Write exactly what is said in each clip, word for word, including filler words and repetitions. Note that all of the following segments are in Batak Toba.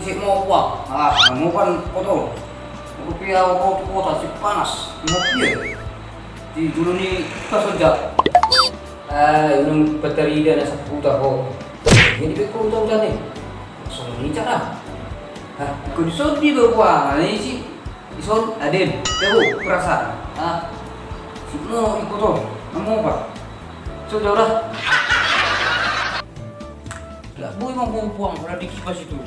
Sip ma ho puang. Ah, na mopan kotor. Rupiah ho tu kota, sip panas. Di jolo ni kulkas on ja. Ah, inum patarida na saputa ho. Jadi pe kota udan ni. Songon i cara. Hah, kau di son di ba puang, na isi. Ison adem, tebo perasaan. Ah, sip ma ho i kotor. Na mopan. So, jauh dah. Lah, boi ma ho puang, ora di kipas itu.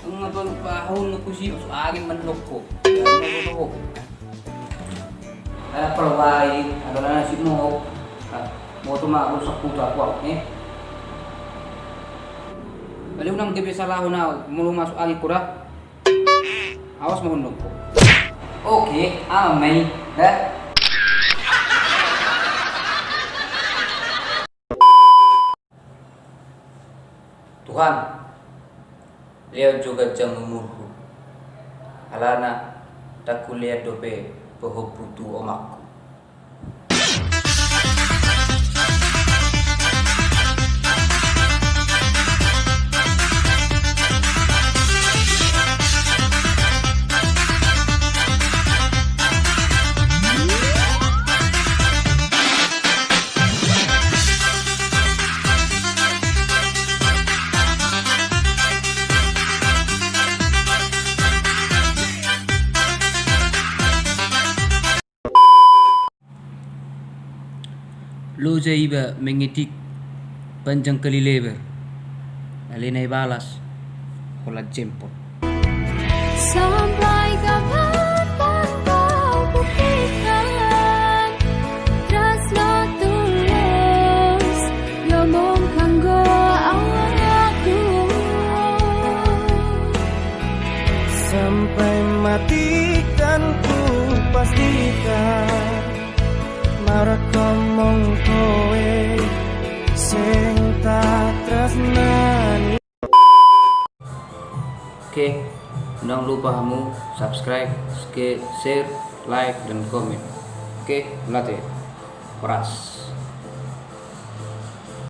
Nunga tolu tahun nunggu si masuk angin menuk ho. Ada perwai, ada nasi mau. Mau tu mah rusak puta puang, eh. Balik unang dia biasa lah, unang mau masuk angin kurang. Awas ma ho nunggu. Oke, amai, dah. Tuhan, lehon jo ganjang umurhu. Alana ndang hulean dope pahompu tu omakku. Loja iba mengetik panjang kali lebar, alai na ibalas holan jempol. Sampai kapan kau buktikan tresna tulus, lomo anggo awaku. Sampai mati kan ku pastikan, marhomong kowe seng tak tresnani. Oke, unang lupa hamu subscribe, share, like, dan komen. Oke, mauliate. Horas.